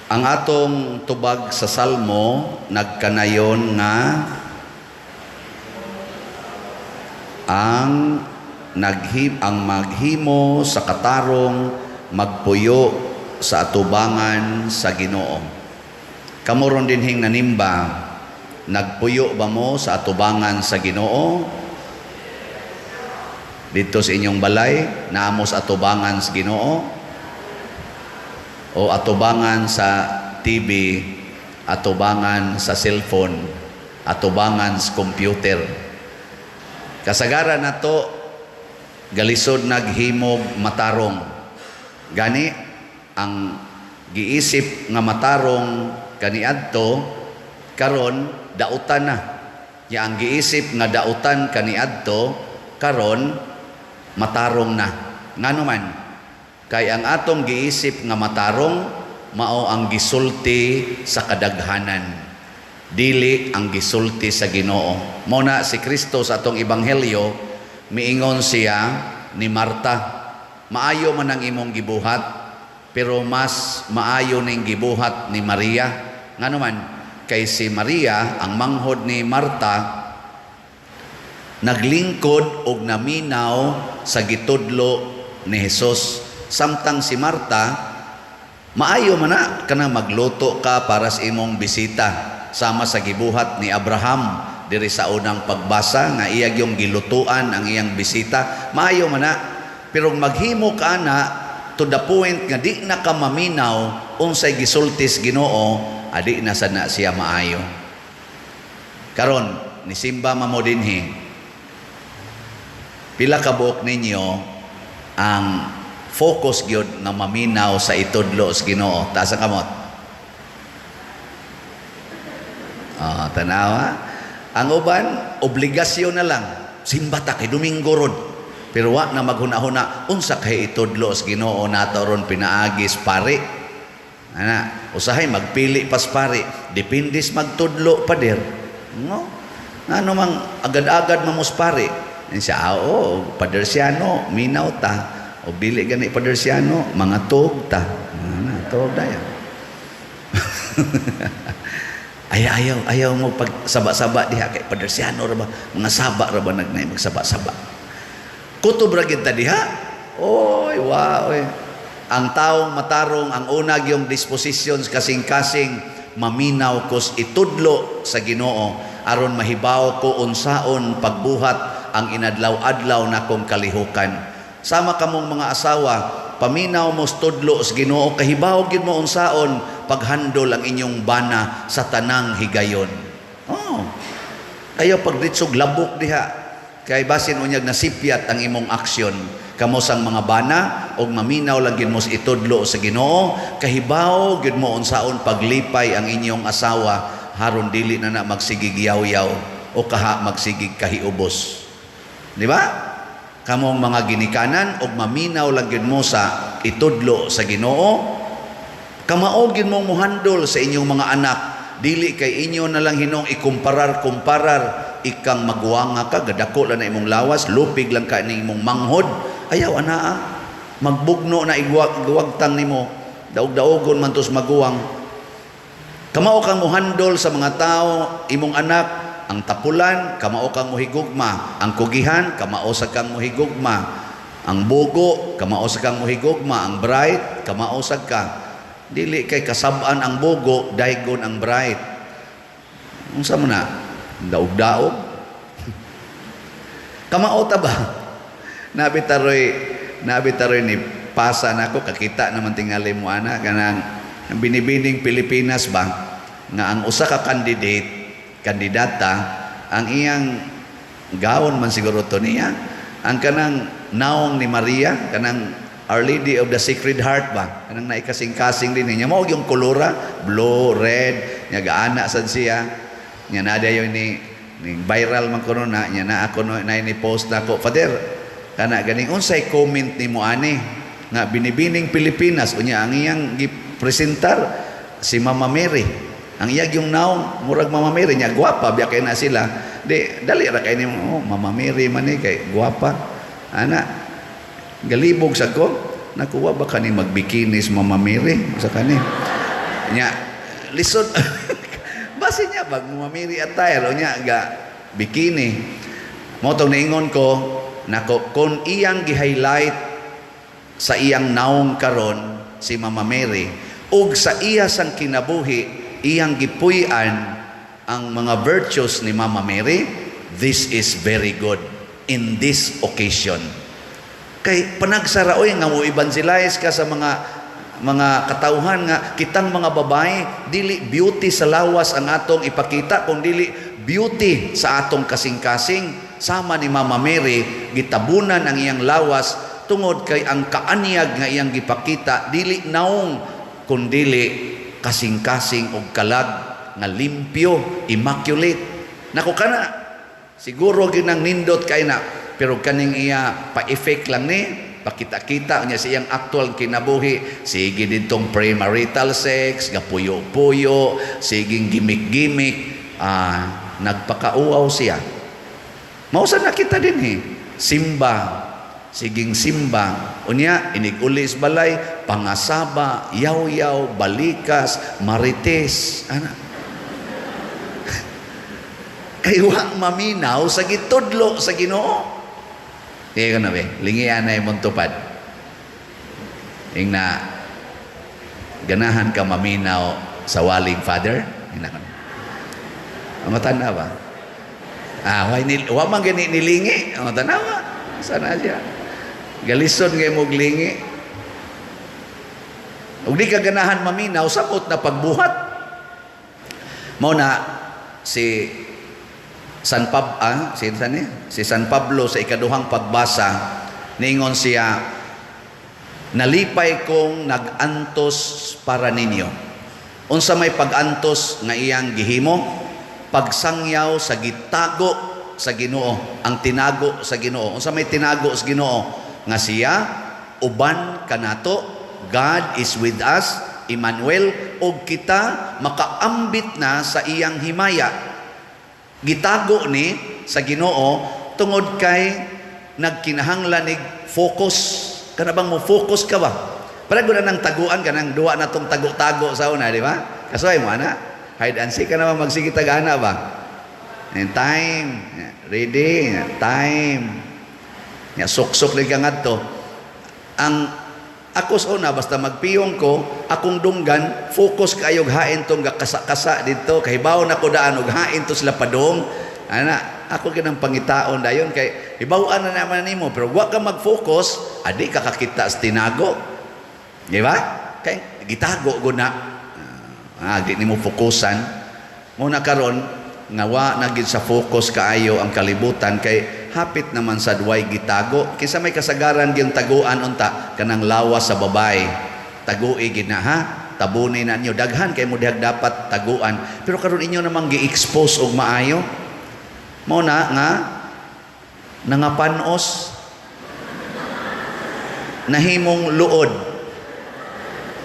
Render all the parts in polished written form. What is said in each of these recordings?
Ang atong tubag sa Salmo nagkanayon nga ang naghim ang maghimo sa katarong magpuyo sa atubangan sa Ginoo. Kamo ron dinhing nanimba, nagpuyo ba mo sa atubangan sa Ginoo? Dito sa inyong balay, naa mo sa atubangan sa Ginoo? O atubangan sa TV, atubangan sa cellphone, atubangan sa computer? Kasagaran nato galisod naghimog matarong. Gani ang giisip nga matarong kaniadto karon dautan na. Ya ang giisip nga dautan kaniadto karon matarong na. Ngano man? Kay ang atong giisip nga matarong mao ang gisulti sa kadaghanan, dili ang gisulti sa Ginoo. Mao na si Kristo sa atong ebanghelyo miingon siya ni Marta, maayo man ang imong gibuhat, pero mas maayo ning gibuhat ni Maria. Ngano man? Kay si Maria ang manghod ni Marta naglingkod og naminaw sa gitudlo ni Hesus. Samtang si Marta, maayo man na kana magluto ka para sa imong bisita, sama sa gibuhat ni Abraham diri sa unang pagbasa nga iya yung gilutuan ang iyang bisita. Maayo man na, pero maghimo ka na to the point nga di na ka maminaw unsay gisultis Ginoo, adi na sad na siya maayo. Karon nisimba mamo dinhi, pila ka buok ninyo ang focus gyud nga maminaw sa itudlo sa Ginoo? Taas ang kamot. Oh, tanawa. Ang uban obligasyon na lang, simba ta kay Domingo ron. Pero wa na maghuna-huna unsa kay itudlo sa Ginoo nato ron pinaagis pare. Ana, usahay magpili pas pare, depende sa magtudlo pader. No? Ngano mang agad-agad mamos pare. Siya, oo, padersiano, minaw ta. O dili gani padersiano, mga tog ta. Ana, tog dayon. Ay, ayaw, ayaw mo pag saba-saba diha kay padersiano ra ba, mga saba ra ba nagnay magsaba-saba. Kutob ra gid ta diha. Oy, wa oy. Ang taong matarong ang unag yung dispositions kasing-kasing maminaw kos itudlo sa Ginoo aron mahibaw ko unsaon pagbuhat ang inadlaw-adlaw nakong kalihukan. Sama kamong mga asawa, paminaw mo tudlo sa Ginoo, kahibaw gid mo unsaon paghandol ang inyong bana sa tanang higayon. Oh. Ayaw pagditsog labok diha kay basin unyag nasipyat ang imong aksyon. Kamo sang mga bana og maminaw lang gid mo sa itudlo sa Ginoo, kahibaw gid mo unsaon paglipay ang inyong asawa haron dili na na magsigig yaw-yaw o kaha magsigig kahiubos. Di ba? Kamong mga ginikanan og maminaw lang gyud mo sa itudlo sa Ginoo, kamao gyud mong muhandol sa inyong mga anak. Dili kay inyo na lang hinong ikumparar-kumparar, ikang maguwanga ka, gadako lang na imong lawas, lupig lang ka ni imong manghod. Ayaw anaa, magbugno na igwagtang nimo, daog-daogon man tos maguwang. Kamao kang muhandol sa mga tao, imong anak, ang tapulan, kamao kang muhigugma. Ang kugihan, kamao sa kang muhigugma. Ang bugo, kamao sa kang muhigugma. Ang bright, kamao sa ka. Dili kay kasab-an ang bugo, daygon ang bright. Unsa man na? Daog-daog. Kamao ta ba? Nabi taroy ni pasa nako, kakita naman tingali mo ana kanang Binibining Pilipinas ba nga ang usa ka kandidata ang iyang gawon man siguro to niya ang kanang naong ni Maria, kanang Our Lady of the Sacred Heart ba, kanang naikasing-kasing din niya mao yung kolora blue, red nya gaana sad siya nya na dayon ni viral man kuno na nya na ako no, na ni post nako, Father, kana ganing unsay comment nimo ani nga Binibining Pilipinas unya ang iyang gipresentar si Mama Mary, ang iyag yung naong murag Mama Mary nya gwapa biya kay na sila di dali ra kay nimo, oh, Mama Mary man ni kay gwapa ana galibog sa ko nakuha ba kani magbikinis Mama Mary sa kani. Nya lisod basi niya pag mamiri attire o nya ga bikini. Mao tong niingon ko nako, kung iyang gi-highlight sa iyang naong karon si Mama Mary ug sa iya sang kinabuhi iyang gipuy-an ang mga virtues ni Mama Mary, this is very good in this occasion. Kay panagsara oy nga mo evangelize ka sa mga katawhan nga kitang mga babae, dili beauty sa lawas ang atong ipakita kung dili beauty sa atong kasing-kasing, sama ni Mama Mary, gitabunan ang iyang lawas tungod kay ang kaanyag nga iyang gipakita dili naong kundili kasing-kasing og kalag nga limpyo, immaculate. Nako, kana siguro ginang nindot kay na, pero kaning iya pa-effect lang ni pakita-kita niya sa iyang actual kinabuhi, sige ditong premarital sex, gapuyo-puyo, siging gimmick-gimmick, nagpakauaw siya. Mao sa nakita din eh. Simba, siging simba. Unya, inig-uli sa balay, pangasaba, yaw-yaw, balikas, marites. Ana. Kay wa maminaw sa gitudlo sa Ginoo. Kaya ka na be, lingian na imong tupad. Ingna, ganahan ka maminaw sa waling Father? Ingna ka na. Ang matanda ba? Ah, why wa man gani nilingi. Ang tanawa. Sana siya. Galison ngay mo lingi. Ug di ka ganahan maminaw, samot na pagbuhat. Mao na si San Pab ah, si san ni? Si San Pablo sa ikaduhang pagbasa, niingon siya, "Nalipay kong nag-antos para ninyo." Unsa may pag-antos nga iyang gihimo? Pagsangyaw sa gitago sa Ginoo, ang tinago sa Ginoo. Unsa may tinago sa Ginoo? Nga siya uban kanato, God is with us, Emmanuel, ug kita makaambit na sa iyang himaya. Gitago ni sa Ginoo tungod kay nagkinahanglan nig focus. Kana bang mo focus ka ba? Para gud nang taguan kanang duwa na tong tago-tago sa una, di ba? Kasuhay mo ana. Hide and seek ka naman, magsige tagana ba? And time, ready, time. Ya suksok lang ka ngadto. Ang ako sa una, basta magpiyong ko, akong dunggan, focus kayo hain tong gakasa-kasa dito, kahibaw na ko daan og hain to sila padong. Ana, ako kinang pangitaon dayon kay hibaw-an na naman nimo, pero wa ka mag-focus, adi ka kakita sa tinago. Di ba? Kay gitago gud na. Ah, di nimo fokusan. Muna karon nga wa na gid sa focus kaayo ang kalibutan kay hapit naman sa duway gitago. Kinsa may kasagaran gyud taguan unta kanang lawas sa babae. Tagui gid na ha. Tabuni na ninyo, daghan kay mo dihag dapat taguan. Pero karon inyo namang gi-expose og maayo. Mao na nga nangapanos, nahimong luod.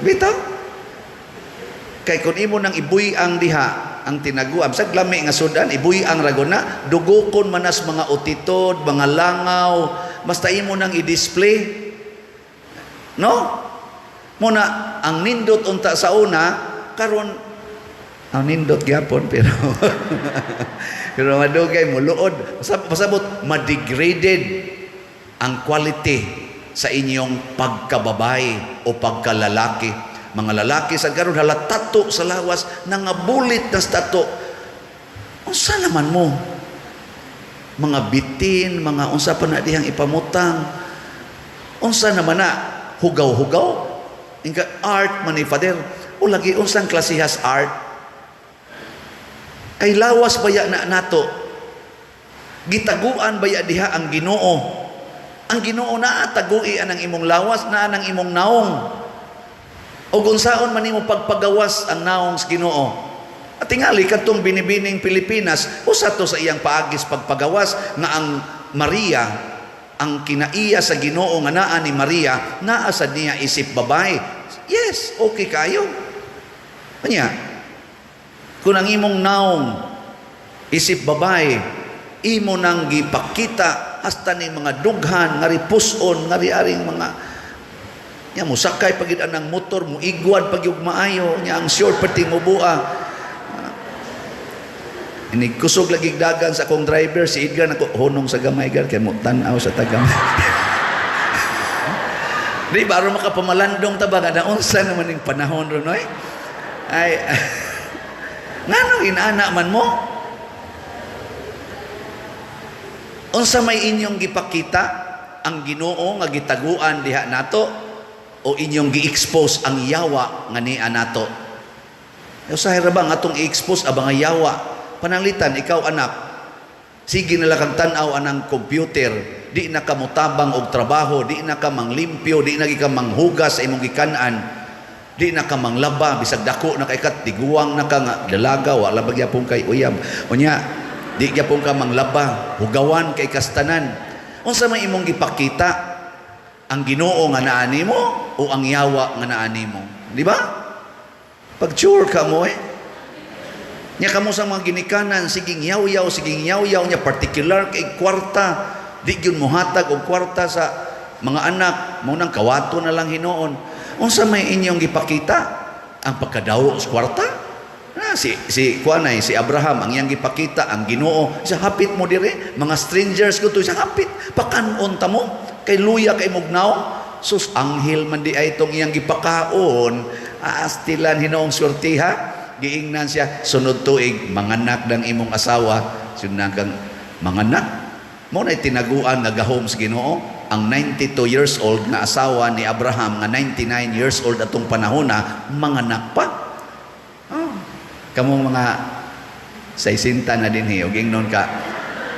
Bitaw. Kay kung imo nang ibuy-ang diha ang tinaguan sa lami nga sudan, ibuy-ang ragona, dugukon manas mga utitod, mga langaw, basta imo nang i-display. No? Muna ang nindot unta sa una karon, ang nindot gyapon, pero pero madugay mo luod, pasabot madegraded ang quality sa inyong pagkababae o pagkalalaki. Mga lalaki sa karon hala tato sa lawas, nangabulit na sa tato. Unsa naman mo? Mga bitin, mga unsa pa na dihang ipamutang. Unsa naman na hugaw-hugaw? Inga art man ni Father. O lagi, unsang klasihas art? Kay lawas baya na nato. Gitaguan baya diha ang Ginoo. Ang Ginoo naa tagui ang imong lawas, naa ang imong naong. O unsaon man nimo pagpagawas ang naong sa Ginoo. At tingali kadtong Binibining Pilipinas, usa to sa iyang paagis pagpagawas nga ang Maria, ang kinaiya sa Ginoo nga naa ni Maria, naa sad niya isip babae. Yes, okay kayo. Kanya, kung ang imong naong isip babae, imo nang gipakita hasta ni mga dughan, ngari puson, ngari aring mga Nya musakay pagid anang motor, mo igwad pag yung maayo, nya ang short pati mo buha. Ini kusog lagi dagan sa akong driver si Edgar nako, hunong sa gamay, Edgar, kay mo tan-aw sa tagam. Di ba aron makapamalandong ta ba nga naunsa naman ning panahon ron oy? Ay, nganong inana man mo? Unsa may inyong gipakita ang Ginoo nga gitaguan diha nato o inyong gi-expose ang yawa nga niya nato? Usahay ra ba ang atong i-expose ang mga yawa? Pananglitan ikaw anak, sige na lang kang tan-aw anang computer, di na ka motabang og trabaho, di na ka manglimpyo, di na ka manghugas sa imong gikan-an, di na ka manglaba, bisag dako na kay kat tiguang na ka nga dalaga, wala ba gyapon kay uyab. Unya, di gyapon ka manglaba, hugawan kay kastanan. Unsa may imong gipakita? Ang Ginoo nga naa nimo o ang yawa nga naa nimo? Di ba? Pag-sure ka mo eh. Nya kamo sa mga ginikanan, sige yaw-yaw nya particular kay kwarta, di gyud mohatag og kwarta sa mga anak, mo nang kawato na lang hinuon. Unsa may inyong gipakita? Ang pagkadawo sa kwarta? Na, si si kuanay si Abraham ang iyang gipakita ang Ginoo sa hapit mo dire, mga strangers ko to sa hapit, pakan-on ta mo kay luya kay mugnaw. Sus, anghel man di ay itong iyang gipakaon. Astilan hinoong surtiha. Giingnan siya, sunod tuig manganak ng imong asawa. Sunod kang manganak mo na tinaguan nga gahom sa Ginoo. Ang 92 years old nga asawa ni Abraham nga 99 years old atong panahon na manganak pa. Oh. Kamong mga 60 na dinhi og ingnon ka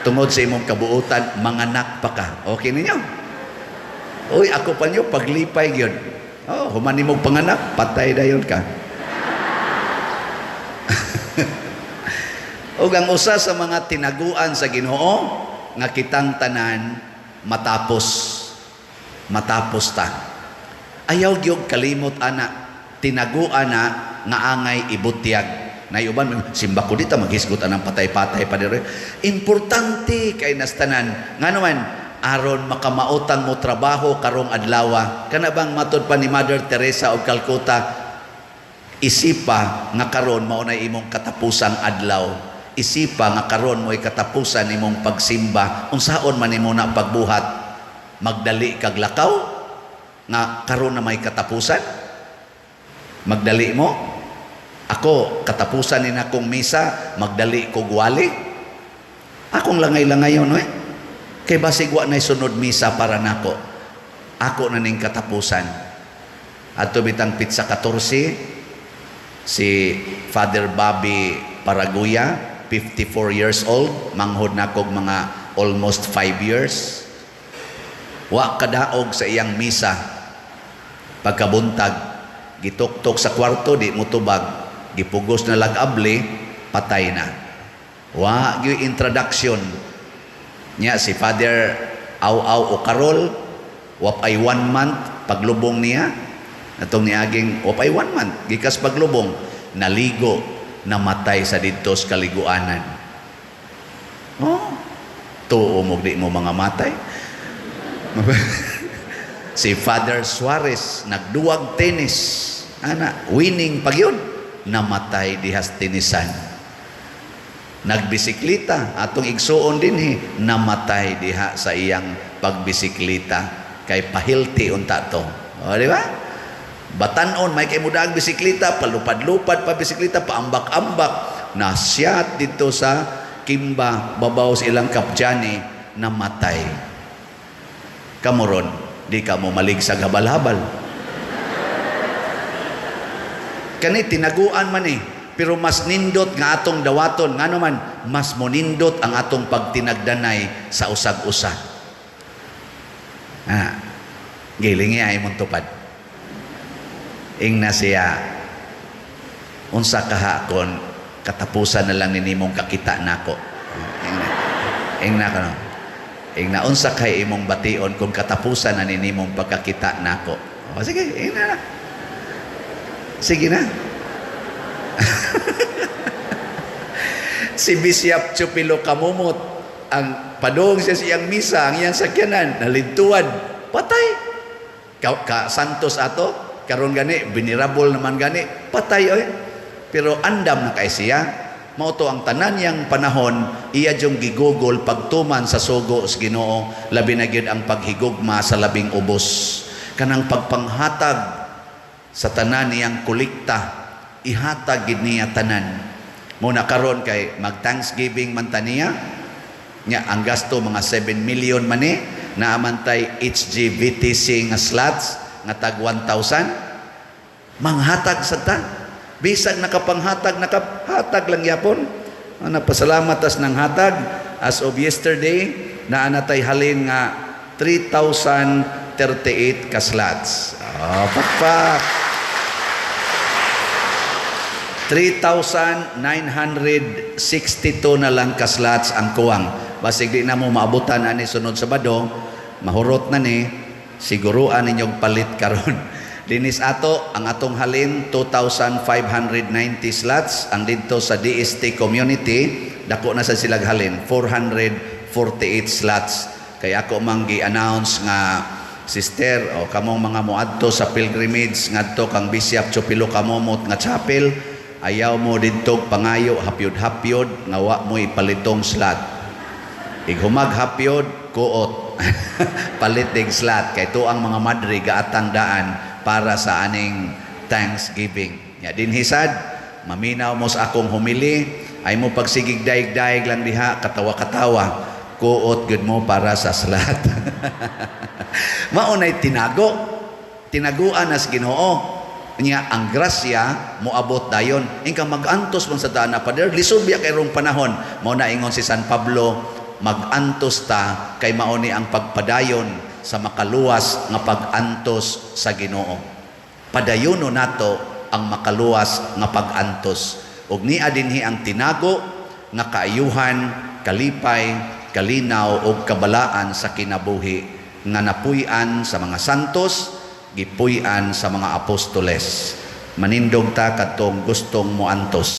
tungod sa imong kabuutan manganak pa ka. Okay ninyo? Uy, ako pa niyo paglipay gyud. Oh, human nimog panganak, patay dayon ka. Ug ang usa sa mga tinaguan sa Ginoo nga kitang tanan matapos, matapos ta. Ayaw gyud kalimot ana, tinaguan na nga angay ibutyag. Nayuban simba ko dita maghisgot anang patay-patay pa dire. Importante kay nastanan ngano man aron makamaotang mo trabaho karong adlawa. Kana bang matod pa ni Mother Teresa og Calcutta, isipa nga karon mao na imong katapusang adlaw. Isipa nga karon mo'y katapusan imong pagsimba. Unsaon man nimo na pagbuhat, magdali kag lakaw nga karon na may katapusan? Magdali mo? Ako katapusan ni nakong misa, magdali kog wali. Akong langay-langayon eh. Kay basig wa nay sunod misa para nako. Ako na ning katapusan. Adto bitang pitsa 14 si Father Bobby Paraguya, 54 years old, manghod na kog mga almost 5 years. Wa kadaog sa iyang misa. Pagkabuntag, gituktok sa kwarto, di mutubag, gipugos na lag-abli, patay na. Wa gyud introduction niya si Father Aw-Aw o Karol, wap ay 1 month paglubong niya. Atong niaging wap ay 1 month gikas paglubong, naligo, namatay sa didto sa kaliguanan. Oh, tuo mo di mo mga matay. Si Father Suarez nagduwag tennis, ana winning pag yun, namatay dihas tenisan. Nagbisiklita atong igsuon dinhi, namatay diha sa iyang pagbisiklita kay pahilti unta to. O, di ba? Batanon may kay mudaag bisiklita, palupad-lupad pa bisiklita, paambak-ambak, nasyat dito sa Kimba, babaw sa ilang kapjani, namatay. Kamoron, di ka mo maligsag habal-habal. Kani tinaguan man eh, pero mas nindot nga atong dawaton, ngano man mas monindot ang atong pagtinagdanay sa usag-usa. Ah, gilingi ay mong tupad. Ingna siya, unsa kahakon katapusan na lang ni nimong kakita nako. Ingna, ingna ka no. Ingna unsa kay imong bation kung katapusan na ni nimong pagkakita nako. O sige, ingna na. Sige na. Si Bishop Chupilo Kamumot, ang padong siya siyang misa, ang iyang sakyanan, nalintuan, patay. Ka Santos ato karon gani, venerable naman gani, patay oy. Pero andam na kay siya. Mao to ang tanan niyang panahon, iya jung gigugol pagtuman sa sugo sa Ginoo, labi na gyud ang paghigugma sa labing ubos. Kanang pagpanghatag sa tanan niyang kolekta, ihatag gid niya tanan. Mo na karon kay mag Thanksgiving man ta niya, nya ang gasto mga 7 million man ni, naa man tay HGVTC nga slots nga tag 1,000. Manghatag sa ta. Bisag nakapanghatag, nakahatag lang yapon. Ano, pasalamat tas ng hatag. As of yesterday, naa na tay halin nga 3,038 ka slots. Oh, pakpak. 3,962 na lang ka slots ang kuwang. Basig di na mo maabutan ani sunod Sabado, mahurot na ni, siguruan ninyong palit karon. Dinis ato, ang atong halin 2,590 slots, ang didto sa DST community, dako na sa silag halin, 448 slots. Kaya ako mang gi-announce nga, sister o kamong mga moadto sa pilgrimage ngadto kang Bishop Chupilo Camomot nga chapel, ayaw mo didto pangayo hapyod-hapyod nga wa mo'y palitong slot. Ighumag hapyod, kuot. Palit dig slot kay to ang mga madre gaatang daan para sa aning Thanksgiving. Ya dinhi sad, maminaw mo sa akong homily, ay mo pagsigig daig-daig lang diha, katawa-katawa, kuot gud mo para sa slot. Mao nay tinago. Tinaguan nas Ginoo. Nya ang grasya moabot dayon. Ingka mag-antos man sa daan na, pader, lisod biya kay rong panahon. Mao na ingon si San Pablo, mag-antos ta kay mao ni ang pagpadayon sa makaluwas nga pag-antos sa Ginoo. Padayono nato ang makaluwas nga pag-antos. Ug niya dinhi ang tinago nga kaayuhan, kalipay, kalinaw ug kabalaan sa kinabuhi nga napuy-an sa mga santos, gipuy-an sa mga apostoles. Manindog ta kadtong gustong moantos.